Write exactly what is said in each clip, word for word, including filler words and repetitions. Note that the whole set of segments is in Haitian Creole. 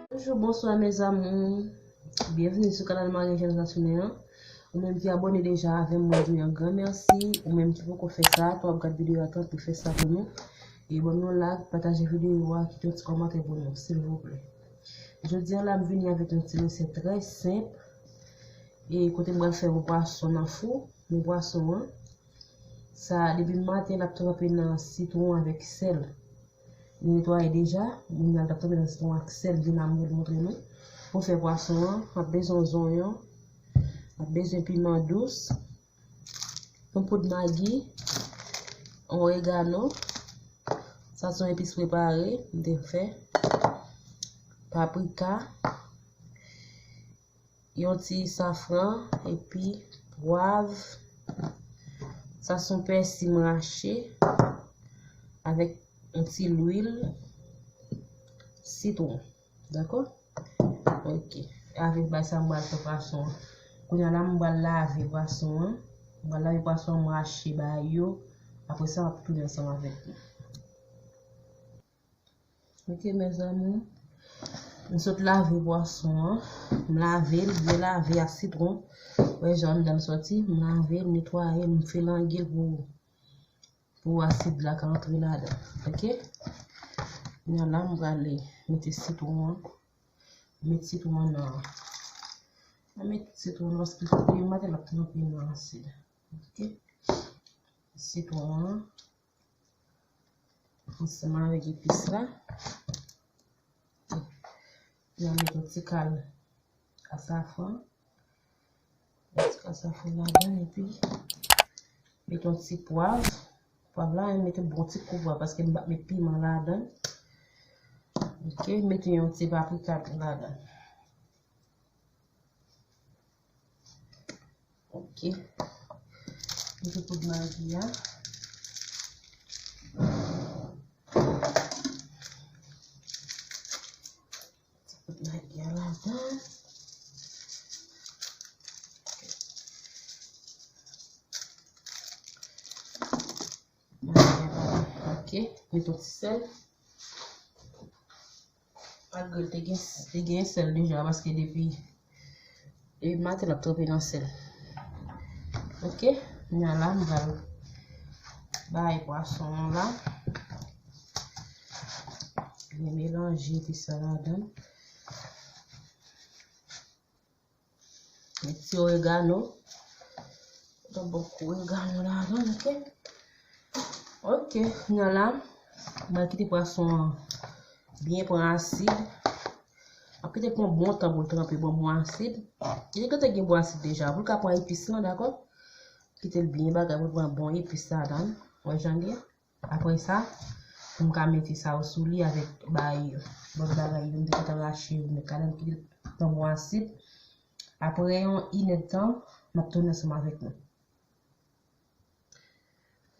Bonjou, bonswa mes amours. Byenveni sou kanal Marie Jeanne Saturnin an. Ou menm ki abòne deja avè m, mwen di w yon gran mèsi. Ou menm ki poko fè sa, pa w ap gad videyo a, tanpri fè sa pou nou. E ban m yon like, pataje videyo a, kite yon ti kòmantè pou nou, silvouplè. Jodi a la, m vini avèk yon ti resèt trè senp. E kote m pral fè yon pwason nan fou, men pwason an, sa, depi maten, l ap tranpe nan sitwon avèk sèl. Li netwaye deja, li al tap tranpe nan sitwon ak sèl, vin la m montre nou. Pou fè pwason an, w ap bezwen zonyon, w ap bezwen piman dous, yon poud magi, oregano, sa se yon epis prepare, m te fè, paprika, yon ti safran, epi pwav. Sa se yon pèsi m rache avèk yon ti lwil, sitwon. Dakò? Ok. Avèk bagay sa, m pral fè pwason an. Kounye a la, m pral lave pwason an. M pral lave pwason an, m rache bagay yo. Apre sa, m ap tounen ansanm avèk nou. Ok, mes amours. M sot lave pwason an. M lave l, byen lave ak sitwon. Wè jan anndan l sòti. M lave l, netwaye l, m filange l pou, pou asid la ka antre ladan. Ok? Kounye a la, m prale mete sitwon an. Met sitwon an nan. Mwen met sitwon an paske depi maten l ap tranpe nan asid. Ok? Sitwon an. Ansanm avèk epis la. Epi, m met yon ti kal asafran. Yon ti kal asafran ladan, epi met yon ti pwav. Pwav la, m met yon bon ti kou pwav, paske m pa met piman ladan. Ok, met yon ti paprika tou ladan. Ok. Mete poud magi a. Ti poud magi a ladan. Magi a ladan. Ok. Mete yon ti sèl. Malgre l te gen, te gen sèl deja, paske depi, depi maten l ap tranpe nan sèl. Ok, kounye a la, m pral bay pwason an la. Byen melanje epi sa ladan. Yon ti oregano. Yon bon kou oregano ladan, ok? Ok, kounye a la, m pral kite pwason an byen pran asid. M ap kite l pran bon tan pou l tranpe, bon, bon asid. Li gentan gen bon asid deja. Pou l ka pran epis lan, dakò? Kite l byen bagay pou l pran bon epis ladan. Wè jan l ye? Apre sa, pou m ka mete sa yo sou li avèk bay, lòt bagay yo, m te gentan rache yo, m met ladan, kite l pran bon asid. Apre yon inèdtan, m ap tounen ansanm avèk nou.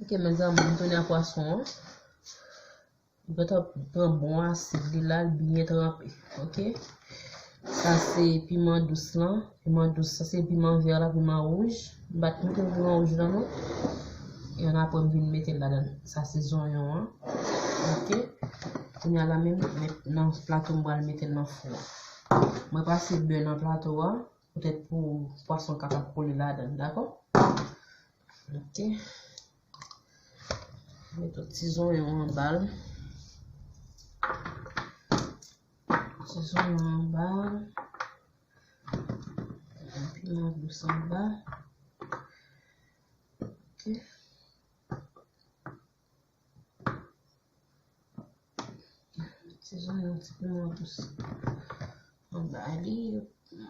Ok, mes amours, m tounen ak pwason an. Li gentan pran bon asid li la, l byen tranpe. Ok? Sa se piman dous lan. Piman dous, sa se piman vè la, piman wouj. M pa t mete piman wouj lan non. E ann apre m vin mete l ladan. Sa se zonyon an. Ok? Kounye a la menm, met nan plato m pral mete l nan fou an. Mwen pase bè nan plato a. Poutèt pou pwason kapab kole ladan, dakò? Ok. Met yon ti zonyon anba l. Ti zonyon anba l. Piman dous anba. Ok. Ti zonyon, ti piman dous anba li,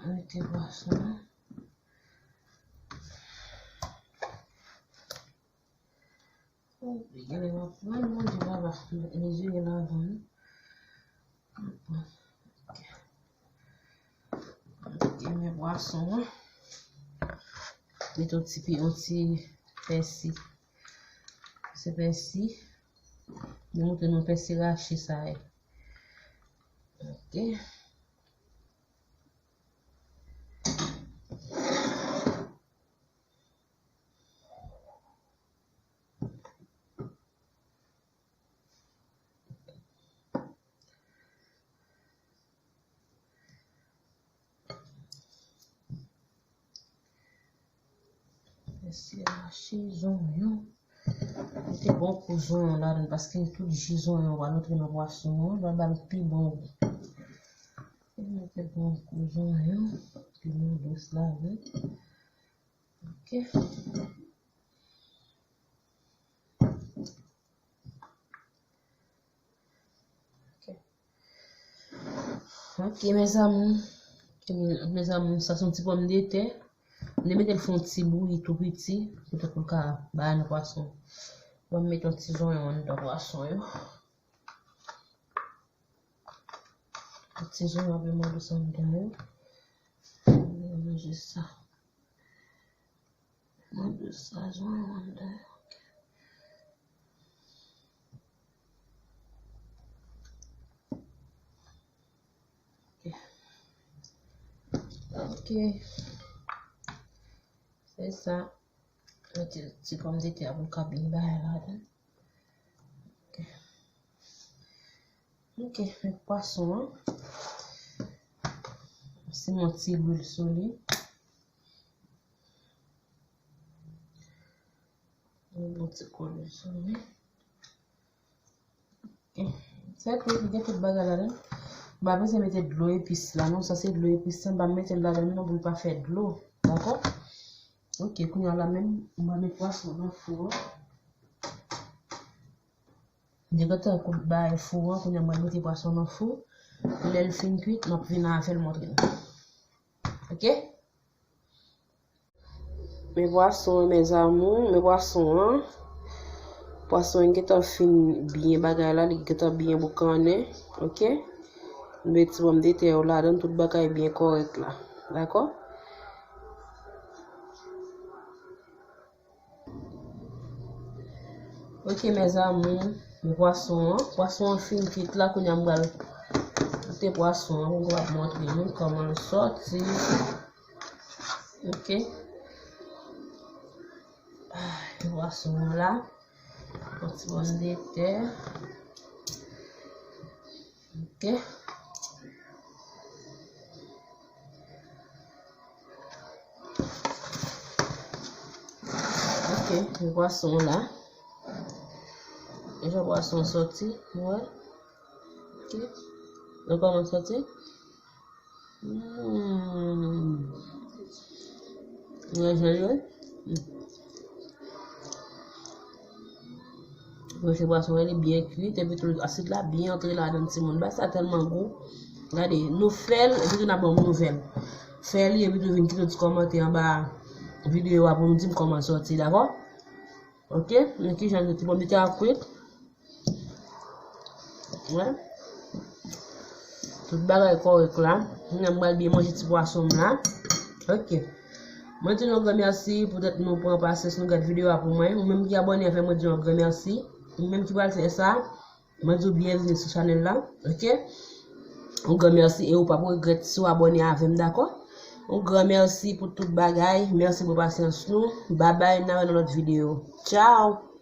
mete pwason an. Ou genlè w ap pran, Bondye papa, mezire l avan wi. Ok. Ok, men pwason an. Met yon ti pi, yon ti pèsi. Se pèsi. Mwen montre nou pèsi rache sa ye. Ok. Sirachi, zonyon. Mete bon kou zonyon ladan paske tout ji zonyon pral antre nan pwason an, va ba l pi bon gou. Mete bon kou zonyon, piman dous ladan. Ok. Ok. Ok, mes amours. Mes amours, sa se yon ti pòmdetè. M te mete l fè yon ti bouyi tou piti, poutèt pou l ka bay nan pwason. Bon, m mete yon ti zonyon anndan pwason yo. Yon ti zonyon piman dous anndan yo. M manje sa. Piman dous sa, zonyon anndan yo. Ok. Ok. Se sa. Mete ti pòmdetè a pou l ka byen bay ladan. Ok. Ok, men pwason an. Simen yon ti lwil sou li. Yon bon ti kou lwil sou li. Ok. Sa tou, li gen tout bagay ladan. M pa bezwen mete dlo epis la, non. Sa se dlo epis la. M pa mete l ladan, non, pou l pa fè dlo. Dakò? Ok, kounye a la menm, m va met pwason nan fou an. Li gentan kou bay fou an, kounye a m pral mete pwason nan fou. Lè l fin kuit, m ap vin avè l montre nou. Ok? Men pwason an, mes amours, men pwason an. Pwason an gentan fin byen bagay la, li gentan byen boukannen. Ok? M met ti pòmdetè yo ladan, tout bagay byen kòrèk la. Dakò? Ok, mes amours, men pwason an. Pwason an fin kuit la, kounye a m pral goute pwason an, pou m kapab montre nou kòman l sòti. Ok. Ah, pwason an la. Yon ti pòmdetè. Ok. Ok, men pwason la. Jan pwason sòti, nou wè. Ok. Nou kòman sòti? Hmm. Mwen jan yo. Manje pwason an, li byen kuit, epi tou asid la byen antre ladan timoun. Bagay sa tèlman gou. Gade, nou fè l, epi tou n ap ban m nouvèl. Fè li, epi tou vin kite ti kòmantè anba videyo a pou nou di m kòman l sòti, dakò? Ok, men kijan ti pòmdetè a kwit. Wè. Tout bagay kòrèk la. Kounye a m pral byen manje ti pwason m la. Ok. Mwen di nou gran mèsi poutèt nou pran pasyans nou gad videyo a pou mwen. Ou menm ki abòne avè mwen, di yon gran mèsi. Ou menm ki pral fè sa, mwen di w byenvini sou chanèl la. Ok? Yon gran mèsi e ou p ap regrèt si w abòne avè m, dakò? Yon gran mèsi pou tout bagay. Mèsi pou pasyans nou. Babay, n a wè nan lòt videyo. Tchao!